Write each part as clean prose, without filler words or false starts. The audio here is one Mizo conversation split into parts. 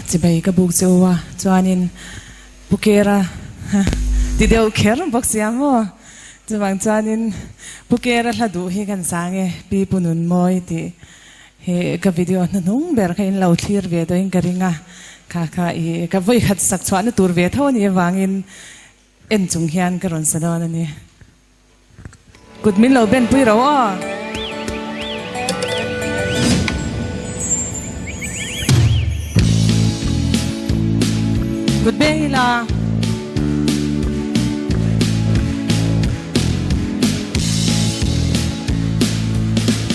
Chibai ka buk che u a, chuanin Pu Kera ti deuh kher bawk sia maw? Chuvang chuanin Pu Kera hla duh hi kan sang e, Pi Pu Nunmawi tih hi ka video hnuhnung ber kha in lo thlir ve dawhin ka ring a, kha kha i ka vawikhat sak chhuahna tur ve tho a nih avangin en chung hian ka rawn sa dawn a ni. Kut min lo ben pui ro aw. Kut beng ila.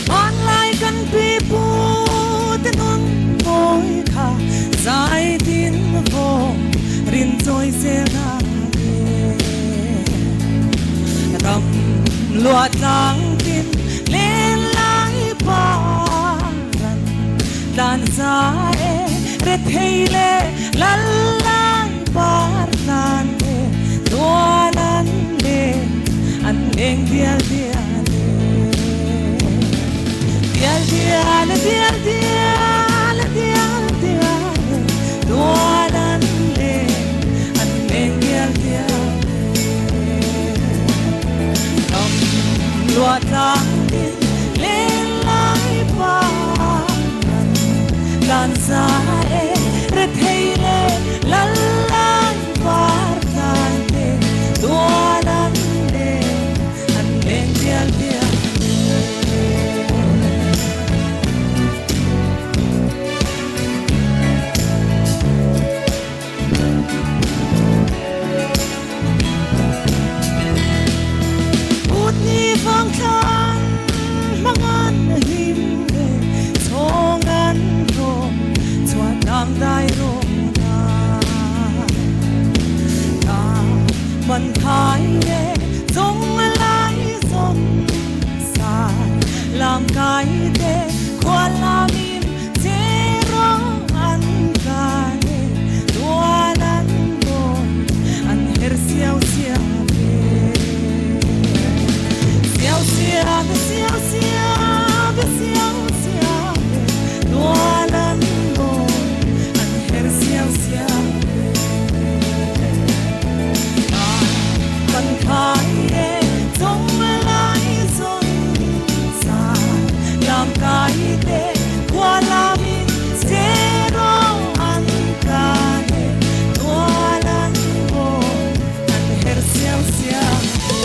Hmanlai kan pipu te nun mawi kha zai tin vawm rin chawi zel na le. Ram luah tlang tin len lai paran tlan za e re thei le lal lai par tlan e tual an len an leng dial dial e dial dial e dial dial e dial dial e tual an len an leng dial dial e ram luah tlang in len lai paran tlan za e re thei le lal lai par tlan te tual an leng an leng dial dial e. Kutni vang thlan hmangan him le chhawng an rawm chuan dang dai rawm a ta man thai le zawng lai zawng sai lam kai te khua lamin che rawng an kan e tual an bawi an her siau siau e siau siau e siau siau e siau siau e tual an bawi an her siau siau e ta kan khai e zawng lai zawng sai lam kai te khua lamin che rawng an kan e tual an bawi an her siau siau e.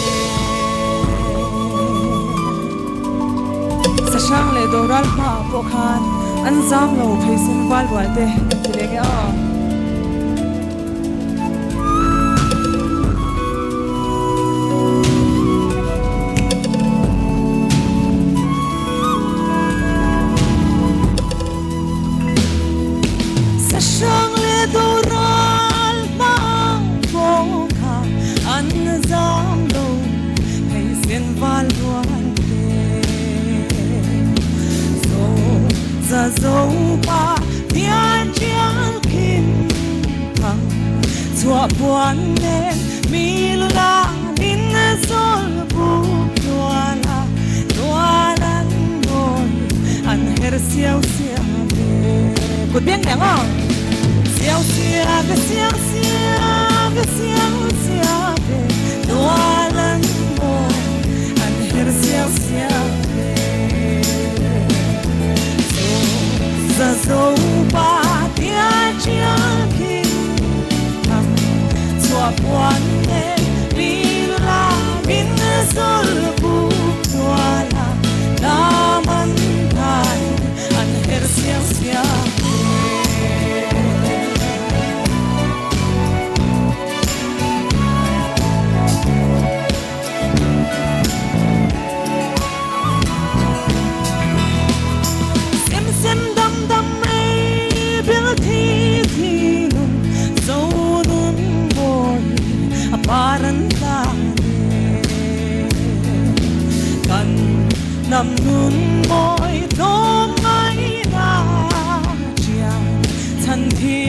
Sahrang leh Doral hmaah pawh khan an zam lo pheisin val rual te kan ti leh nge aw. Sahrang leh Doral hmaah pawh khan an zam lo pheisin val rual te. Zo za zo pa tian tial kim thang chhuah puan nen mi lan in zawl buk tual a tual an ngawi an her siau siau ve kut biang leh ang aw siau siau ve siau siau ve siau siau ve tual an ngawi an her siau siau ve zo za zo pa tian tial kim thang chhuah puan nen mi lam in zawl buk tual a lam an thai an her siau siau ve. Sem sem dam dam ei bil thi thi nun zo nun mawi a par an tlan e. Kan hnam nun mawi tlawm ngai na chian chhan thiam.